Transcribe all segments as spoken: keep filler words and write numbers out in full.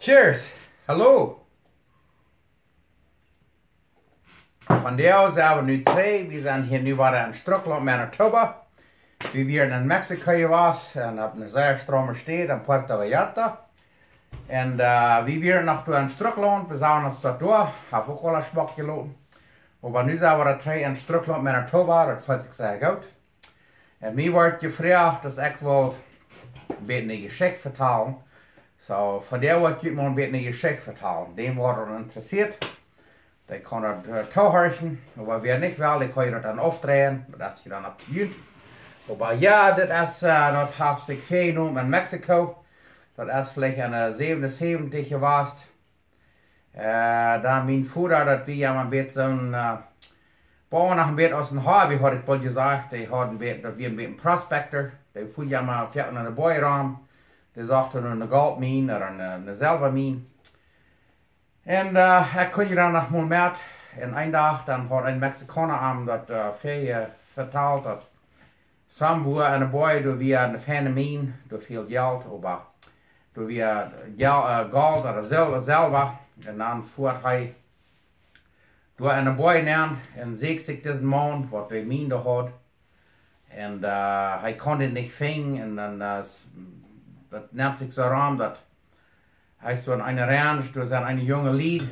Cheers! Hallo! Vondoag sent wie nu trigj. Wie sent hia nu wada en Strucklaunt, Manitoba. Wie wieren en Mexiko jewast un opp eene sea strame Städ en Puerto Vallarta. Un äh, wie wieren noch doa en Strucklaunt, wie sagen ons daut doa, haft uk aula schmock jeloten. Oba nu sent wie wada trigj en Strucklaunt, Manitoba, daut feelt sikj sea goot. Un mie woat jefroacht, daut ekj well een bät eene Jeschicht vetalen. Soo, vondoag woa ekj junt mol een bät eene Jeschicht vetalen. Dän waut daut interessieet, dee kaun daut äh, toohorchen. Oba wäa nich well, dee kaun daut dan aufdreien. Daut es je dan opp junt. Oba jo, dit es, äh, daut haft sikj väajenomen en Mexiko. Daut es veleicht en de säwenunsäwentich jewast. Äh, dan mien Voda, daut wia een bät soon, äh, boa, noch een bät aus een Hobby, haud ekj boolt jesajcht. Dee haud een bät, daut wia een bät een Prospector. Dee fua emma foaken no de Boaj rom. Dee socht no eene Goldmien ooda eene, eene Selwamien. Un äh, ekj kunn je dan noch mol met. Un een Dach, dan haud een Mexikauna am daut äh, väa, äh, vetalt, daut somewhere enne Boaj, doa wia eene feine Mien, doa väl Jelt, oba doa wia Jel-, äh, Golt ooda Sil-, Selwa. Un dan fua hee doa enne Boaj nenn un säkjt sikj disen Maun, waut de Mien doa haud. Un äh, hee kunn dän nich finjen. Un dan, äh, s-, daut nemt sikj soo rom, daut hee es doa en eene Ranch, doa sent eene junge Lied,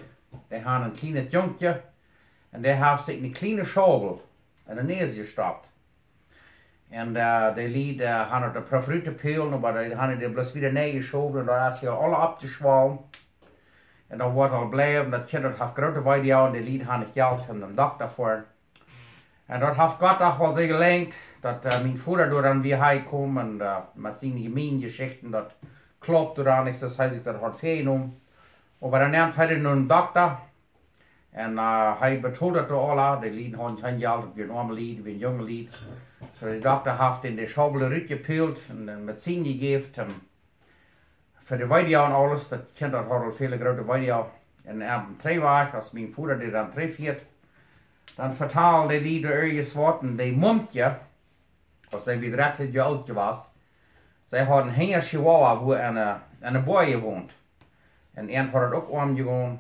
dee haben een kjlienet Junkje. Un dee haft sikj eene kjliene Schaubel en de Näs jestopt. Un äh, de Lied äh, haben daut jeprooft rut to pulen, oba dee haben dee bloos wada nenn jeschowen un daut es hia aula oppjeschwollen. Un daut woat aul bliewen, daut Kjint, daut haft groote Wee jedonen, un de Lied haben nich Jelt toom nom Dokta foaren. Un daut haft Gott uk woll soo jelenkt, daut äh, mien Voda doa dan wada hee kaum un äh, met siene Jemienjeschichten, daut klopt doa dan nich, soo aus hee sikj daut haud väajenomen. Oba dan nemt hee dän nom Dokta. Un äh, hee betolt daut doa aula, de Lied hauden kjeen Jelt, daut wieren oame Lied, wieren junge Lied. Soo de Dokta haft dän de Schaubel rutjepult un äh, Medizin jejäft, ähm, fa de Wee un aules, daut Kjint daut haud aul väle groote Wee. Un oppem Trigjwajch, aus mien Voda dee dan trigjfieed, dan vetald de Lied irjent waut, un de Mumkje, aus see wia drettien Joa oolt jewast, see haud een Hinja Chihuahua, wua enne, enne Boaj jewont. Un an haud daut uk aunjegonen.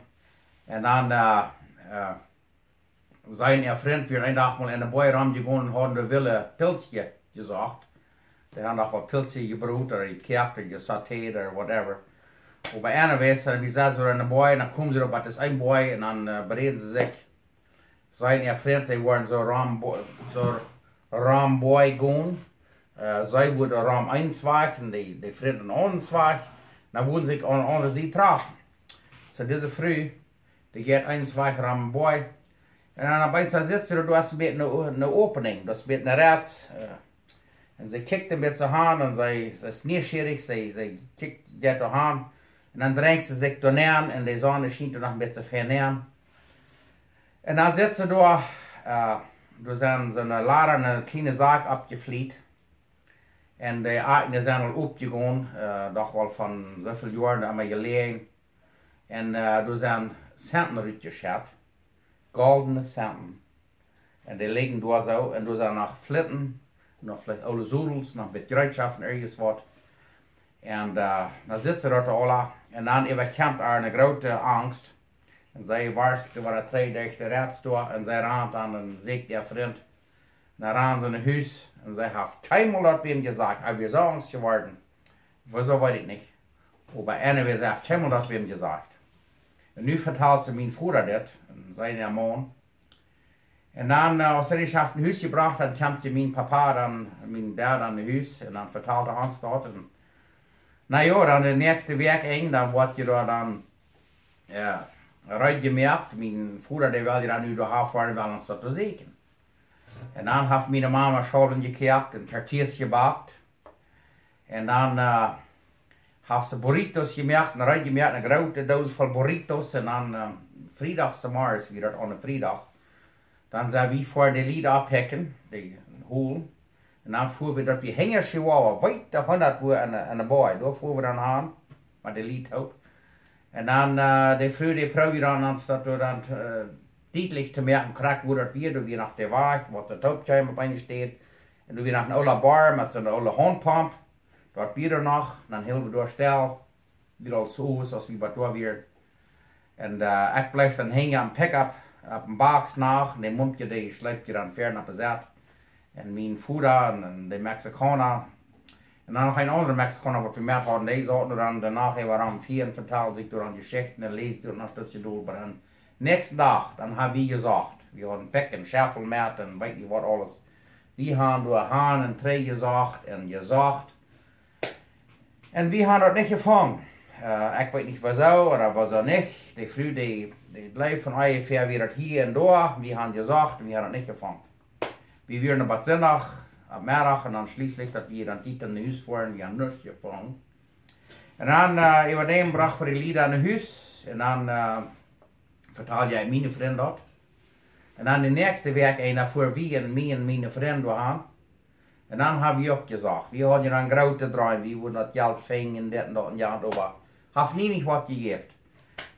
Un dan äh, äh, sien Frint wia een Dach mol enne Boaj romjegonen un hauden doa wille Pilsjes jesocht. Dee haben doch waut Pilsjes jebrot ooda jekoakt ooda jesauteet ooda whatever. Oba anyways, äh, wie sauten doa enne Boaj un dan kjeemen see opp bat dis eene Boaj un dan äh, beräden see sikj. Sien Frint, dee wullen soo rom Bo-, soo rom Boaj gonen. Äh, see wullen rom eenen Wajch un de, de Frint eenen aundren Wajch. Dan wullen see sikj aun, aun de Sied träfen. Soo dise Fru, dee jeit eenen Wajch rom Boaj. Un dan opp eemol sitt see, doa es een bät eene, eene Opening, doa es een bät eene Rez. Äh, un see kjikjt een bät soo aun un see, see es nieschierich, see, see kjikjt, jeit doa aun. Un dan drenjt see sikj doa nenn un de Sonn schient doa noch een bät fein nenn. Un dan sitt see doa, äh, doa sent soone Lada, eene kjliene Sak oppjeflieet. Un de Akjen sent aul oppjegonen, äh, doch woll von soo väl Joaren emma jeläajen. Un äh, doa sent Senten rutjeschett, goldne Senten. Un dee lijen doa soo, un doa sent noch Flinten, noch veleicht oole Sodels, noch een bät Jereetschoften, irjent waut. Un äh, dan sitt see doa aula, un dan äwakjemt äa eene groote Angst. Un see woat doa wada trigj derch de Rez doa, un see rant dan un säkjt äa Frint. Un dan rant see no Hus, un see haft kjeenmol daut wäm jesajcht, hee wia soo angst jeworden. Wuarom weet ekj nich. Oba anyway, see haft kjeenmol daut wäm jesajcht. Un nu vetalt see mien Voda dit, un sien Maun. Un dan, äh, aus see dee haft no Hus jebrocht, dan kjemt je mien Papa dan, mien Dad dan no Hus, un dan vetalt hee ons daut. Un, na jo, dan de näakjste Wäakj enj, dan woat je doa dan, jo, reed jemoakt. Mien Voda, dee well je dan nu doa foaren, well ons daut to säkjen. Un dan haft miene Mama Schaublen jekoakt un Tortillas jebackt. Un dan äh, haft see Burritos jemoakt, un reed jemoakt, eene groote Doos voll Burritos. Un dan äh, Friedach zemorjes, wia daut aun Friedach, dan sent wie foaren de Lied oppholen, dee holen. Un dan fua wie, daut wia Hinja Chihuahua, wiet hundat Wua enne, enne Boaj, doa fua wie dan han, met de Lied toop. Un dan äh, de Fru, dee proowd dan, ons daut doa dan äh, dietlich to moaken, krakjt wua daut wia, doa wia noch de Wajch, waut doa toop kjeem opp eene Städ. Un doa wia noch een oola Boa met soone oole Hauntpomp. Daut wia doa noch, dan hilden wie doa stell. Wia aul soo aus wie bie doa wieren. Un ekj bleef dan hinjen aum Pickup, opp een Box noch, un de Mumkje, dee schleept je dan fäaren opp de Sett. Un mien Voda un, un de Mexikauna. Un dan noch een aundra Mexikauna, waut wie met hauden, dee sauten dan doa noch äwa aum Fia un vetalden sikj doa Jeschichten un läsen doa noch Stekja dol. Oba dan, näakjsten Dach, dan ha wie jesocht. Wie hauden Pik un Scheffel met un weet nich waut aules. Wie han doa han un trigj jesocht un jesocht. Un wie han daut nich jefungen. Ekj weet nich, wuarom ooda wuarom nich. De Fru, dee, dee bleef von onjefäa wia daut hia un doa. Wie han jesocht, wie han daut nich jefungen. Wie wieren opp Sindach, opp Meddach, un dan schlieslich, daut wie dan dit en Hus fuaren, wie han nuscht jefungen. Un dan äwa däm brocht wie de Lied en Hus, un dan vetalden ekj miene Frind daut. Un dan de näakjste Wäakj, eena, fua wie un mie un miene Frind doa han. Un dan ha wie uk jesocht, wie hauden je dan groote Dreem, wie wudden daut Jelt finjen, dit un daut un jant, oba haft nie nich waut jejäft.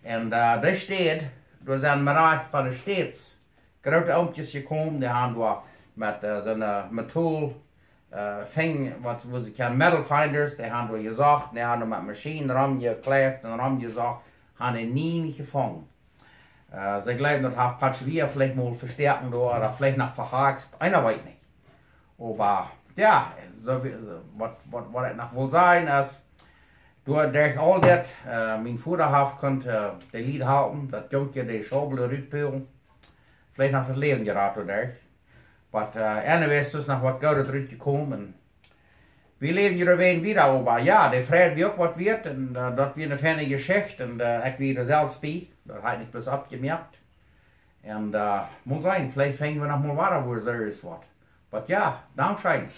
Un de Städ, doa sent Marasch von de States, groote Oomkjes jekomen, dee han doa met soone Metall, finj, waut, wua see kjennen, metal finders, dee han doa jesocht, dee han doa met Maschien romjekjläft un romjesocht, han dee nie nich jefungen. See jleewen, daut haft Pancho Villa veleicht mol vestäakjen doa, ooda veleicht noch vehackst, eena weet nich. Oba, jo, soo, waut, waut, waut ekj noch well sajen es, doa derch aul dit, mien Voda haft kunt de Lied halpen, daut Junkje de Schaubel rutpulen, veleicht noch daut Läwen jerat doaderch. But anyways, doa es noch waut Goodet rutjekomen. Wie läwen je doawäajen wieda, oba jo, de Freid wia uk waut wieet, un daut wia ne feine Jeschicht, un ekj wia doa selfst bie, daut ha ekj nich bloos oppjemoakt. Un mol seenen, veleicht finjen wie noch mol wada wua serious waut. But jo, dankscheen.